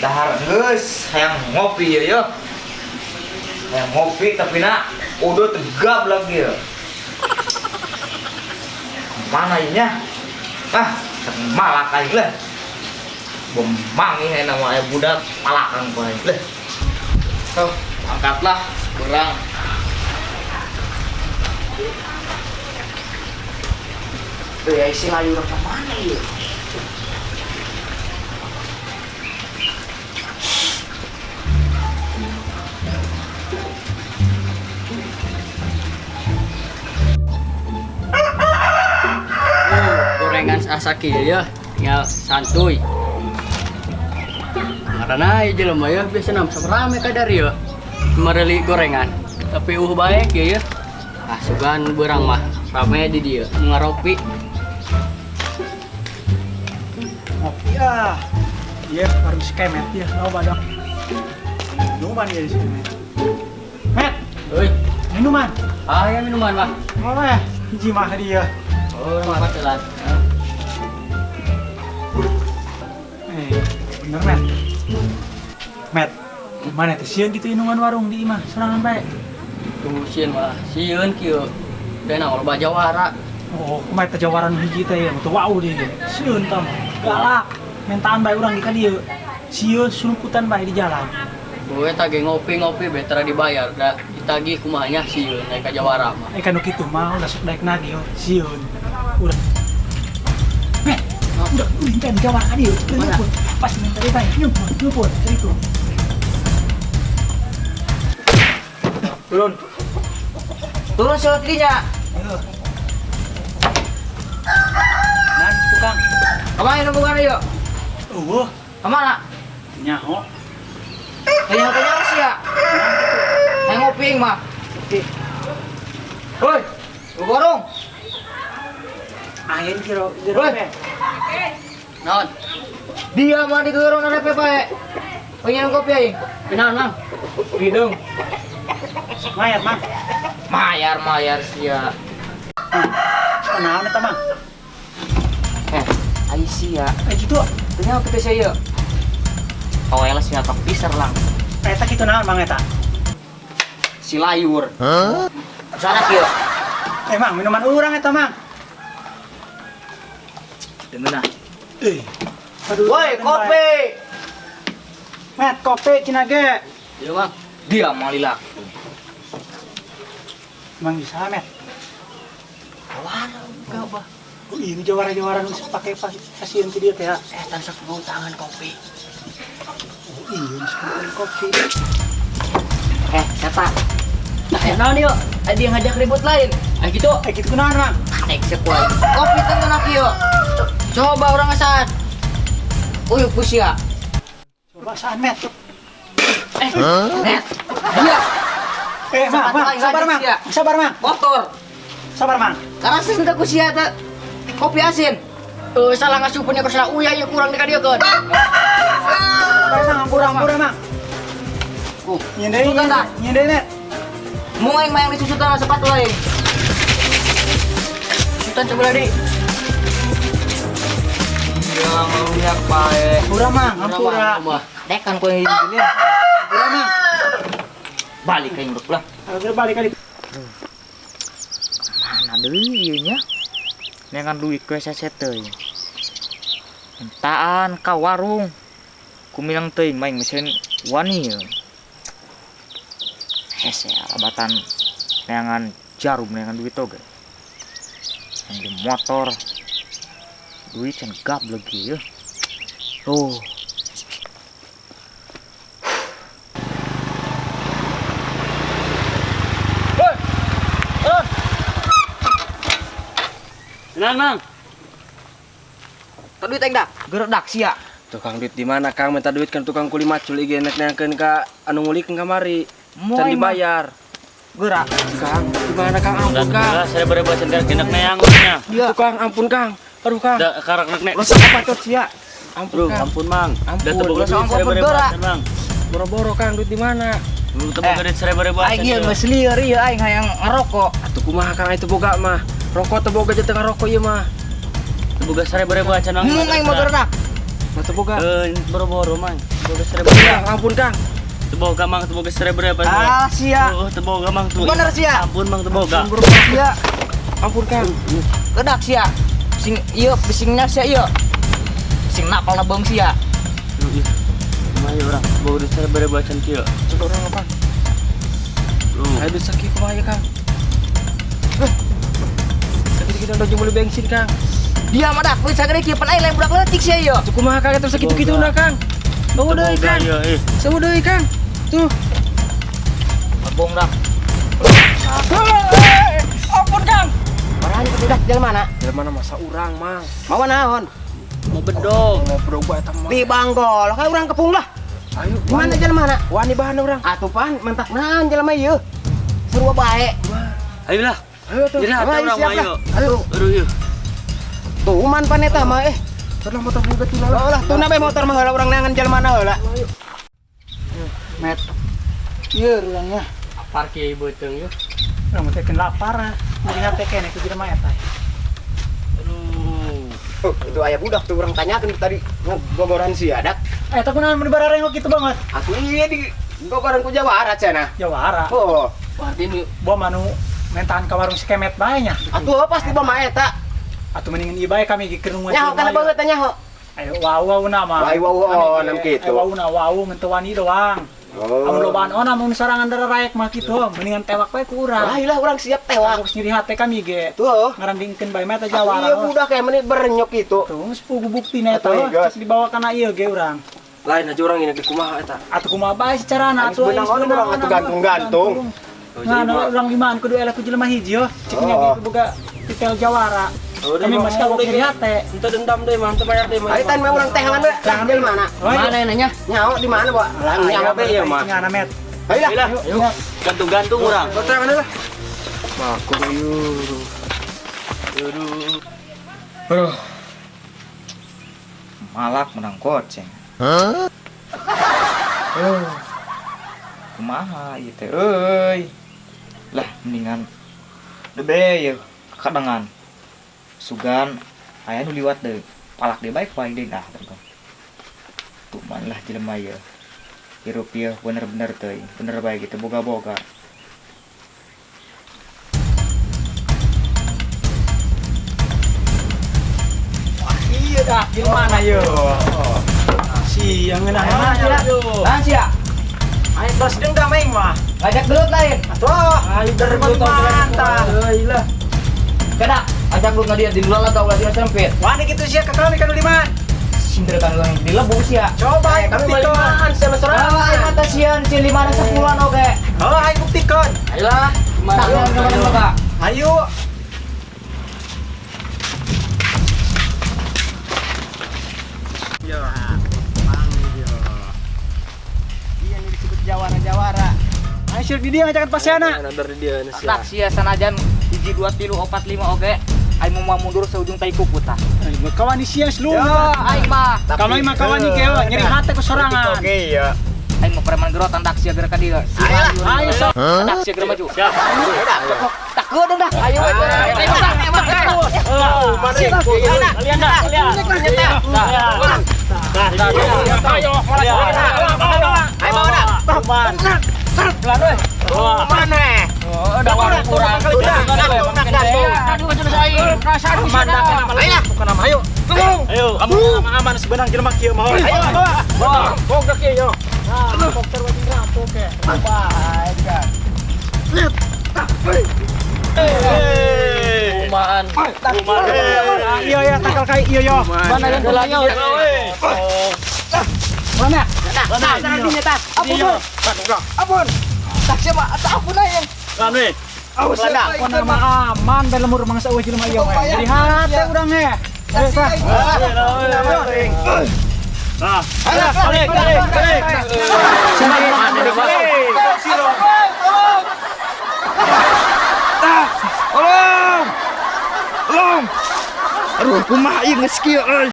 Dahar geus hayang ngopi ya yo. Hayang ngopi tapi nak udah tegap lagi ya. Mana ini ya? Ah, malak aing lah. Bemang ini nama aya budak malakang ku aing lah. Tuh, angkatlah berang. Tuh ya isi layu ke mana ya? Gorengan asaki ya, tinggal santuy. Karena ya jelema ya biasa nam sok rame kadar ya. Mereli gorengan. Tapi baik ya ya. Ah sugan berang mah rame di dia ngaropi. Ngopi ah. Iya, harus kemet ya, loba dong. Minuman ya di sini. Met, Oi, minuman. Ah ya minuman mah. Boleh, hiji mah dia. Oh, mah telat. Bener, Met. Met, gimana teh sieun kitu minuman warung di imah sorangan bae. Tuh sieun mah, sieun kieu. Dan loba jawara. Oh, kumaha teh jawara nu hiji teh ya, teu wau deui. Sieun tah. Galak. Mentaan bae urang di ka dieu. Sieun surumputan bae di jalan. Gue tagih ngopi-ngopi be tara dibayar da ditagih kumaha nya sieun naik ka jawara mah. Eh kan kitu mah ulah sok daek nagih sieun. Udah. Met, udah ulin teh jawara ka dieu. Nyumput. Pas minta bae nyumput, nyumput itu. Turun. Turun selot dinya. Nah, tukang. Kemana nungguan yuk? Eueuh. Kemana? Nyaho. Kayaknya sih ya. Saya ngopi mah. Woi, gorong. Ayen kira jero Woi. Naon? Dia mah di gorong ada pepe. Pengen kopi aing. Naon, Mang? Hidung. Mayar, Mang. Mayar, mayar sia. Naon eta, Mang? Ai sia. Gitu. Ternyata kita sia. Kawela sia tok piser lang. Eta kitu naon, Mang eta? Si layur. Hah? Sana kieu. Mang, minuman urang eta, Mang. Demeuna. Aduh. Woi, kopi. Met, kopi cina ge. Iya, Mang. Dia mau lila. Mang bisa, Met. Jawara enggak, bah. Oh, ini jawara-jawara nu pakai pasien ke dia teh. Tangsak bau tangan kopi. Oh, iya, nu pakai kopi. Siapa? Naon ieu? Ada yang ngajak ribut lain. Gitu. Gitu kunaon, Mang? Nek sekuai. Kopi tentu nak ieu. Coba orang ngesan. Uyuk kusia. Coba saan, Met. Met. Dia. Mang, Mang, sabar, Mang. Sabar, Mang. Motor. Sabar, Mang. Karena sih entah kusia teh. Kopi asin. Salah ngasupunnya ke salah uyah ya kurang dekat dia kan. Sabar, Mang, ampura, ampura, Mang. Nyendein, nyendein, Net. Mau aing mayang disusutan sepatu lain. Susutan coba lagi. Ya mau lihat bae. Ampura, Mang, ampura. Dekan kau yang gini. Ampura, Mang. Balik aing urut lah. Akhirnya balik kali. Mana deui ieu nya? Nengan duit ke sese teuing. Entaan ka warung. Kumilang teuing maing mesin wani ieu. Hese abatan neangan jarum neangan duit oge. Yang di motor duit can gap lagi ya. Tuh. Woi. Tenang, Mang. Tadi duit aing dah. Geredak sia. Tukang duit di mana, Kang? Minta duit kan tukang kuli macul ieu nek neangkeun ka anu ngulikeun kamari. Can dibayar. Gerak. Kang, gimana Kang? Ampun, Kang. Saya berbuat sendiri genek neang nya. Tukang, ampun, Kang. Aduh, Kang. Da karak nek. Los apa tuh sia? Ampun, Kang. Ampun, Mang. Ampun. Da teu boga duit saya berbuat, Mang. Boro-boro, Kang, duit di mana? Teu boga duit saya berbuat. Aing ieu geus lieur ieu aing hayang ngerokok. Atuh kumaha Kang itu boga mah. Rokok teu boga jeung tengah rokok ieu mah. Teu boga 1000 acan, Mang. Mun aing mah gerak. Mah teu boga. Boro-boro, Mang. Teu boga 1000. Kang, ampun Kang. Teu boga Mang, teu boga 1000 apa? Ah, sia. Oh, teu boga Mang tuh. Bener sia. Ampun Mang teu boga. Sia. Ampun Kang. Kedak sia. Sing ieu bisingna sia ieu. Sing napal beung sia. Kumaha ieu urang? Boga duit 1000 acan kieu. Coba urang apa? Ayo duit sakieu kumaha ieu Kang? Sakieu kita udah beli bensin Kang. Dia mah dak duit sagede kieu pan aing lain budak leutik sia ieu. Tuh kumaha Kang eta sakitu-kitu na Kang. Bawa deui Kang. Sewu deui Kang. Tuh. Bong dak. Ampun Kang. Orangnya ketudak jalan mana? Jalan mana masa urang Mang? Mau naon? Mau bedog. Mau berubah eta mah. Di Banggol, kayak urang kepung lah. Ayo, di mana jalan mana? Wani bahan urang. Atuh pan mentak naon jelema ieu. Sarua bae. Ayolah. Ayo tuh. Jadi hati urang mah ayo. Ayo. Aduh ieu. Tuh man pan eta mah eh. Terus motor buka tuna lah. Lah tuna bae motor mah heula urang neangan jelema mana heula. Ayo. Met. Ieu urangnya. Apar kieu beuteung yeuh. Urang teh keun lapar. Nyeri hate keneh ku jelema eta. Aduh. Itu aya budak tuh urang tanyakeun tadi gogoran sia dak. Eta kunaon mun bararengok kitu banget. Aku iya di gogoran ku Jawara cenah. Jawara. Oh, berarti nu Bom anu mentahan ka warung si Kemet bae nya. Atuh pasti bom mah eta. Atuh mendingan ieu bae kami ge keur nungguan. Nyaho kana beungeut teh nyaho. Ayo wau na mah. Wau wau nam kitu. Wau na wau ngan teu wani doang. Oh. Amun lobaan ona mun sorangan dararaek mah kitu, mendingan tewak bae ku urang. Lah ilah urang siap tewak. Geus nyeri hate kami ge. Tuh. Ngarandingkeun bae mah eta Jawara. Iya budak kayak menit berenyok kitu. Tuh geus pugu buktina eta cek dibawa kana ieu ge urang. Lain aja urang ini kumaha eta. Atuh kumaha bae secarana atuh. Beunang ono urang atuh gantung-gantung. Nah, urang limaan kudu eleh ku jelema hiji yo. Cek nya ge boga titel Jawara. Kami masih kagok nyeri hate. Ente dendam deh mah, ente bayar deh mah. Ayo tan mah urang tehangan we. Lah mana? Mana nanya? Nyaho di mana, Pak? Lah nyaho be ieu mah. Ngana met. Ayo lah. Ayo. Gantung-gantung urang. Tehangan lah. Maku yeuh. Aduh. Aduh. Malak menang koceng. Hah? Kumaha ieu teh euy. Lah mendingan debe yeuh kadengan. Sugan aya nu liwat deui. Palak deui bae ku aing deui ah terus. Tuman lah jelema ieu. Hirup ieu bener-bener teuing, bener bae gitu boga-boga. Wah, iya dah, di mana ieu? Si yang ngeunah sia. Nah sia. Aing balas dendam aing mah. Ngajak gelut lain. Atuh, ayo dari mantap. Euy lah. Kada, ajak lu ngadia di luar atau ulah sempit. Wani kitu sia ka kami kanu liman. Sindra kanu di lebu sia. Coba aing kami buktikan. limaan sia sorangan. Ah, aing mata sia si limana sepuluhan oge. Oh, aing buktikan. Ayolah, gimana gimana Pak? Ayo. Yo, mang yo. Iya ini disebut jawara-jawara. Ayo syur di dia ngajakan pasiana. Dari dia sia. Tak sia sanajan 1 2 3 4 5 oge. Aing mau mundur seujung tai kuku tah. Kawan di sia lu. Ya, aing mah. Kalau mah kawan iki nyeri hate ku sorangan. Oke ya. Aing mau preman gerotan tak sia geura ka dieu. Ayo sok. Tak sia geura maju. Siap. Tak geudeung dah. Ayo we. Kalian dah, kalian. Ayo, Ayo bawa dah. Pelan we. Mana? Udah kurang. Ayo. Ayo, Kamu aman sebenang jelema kieu mah. Ayo, bawa. Bogak kieu yo. Nah, dokter wajib rampok ya. Baik kan. Kumaan. Iya ya, tangkal kai iya yo. Mana yang lagi? Mana? Nah, dinya tah. Ampun. Ampun. Tak siapa? Ampun aing. Kami. Awas lah. Pokona mah aman bae lemur mangsa eueuh jelema ieu mah. Jadi hate urang ge. Ayo tah. Nah, Balik, balik, balik. Tolong. Tolong. Aduh, kumaha ieu geus kieu euy.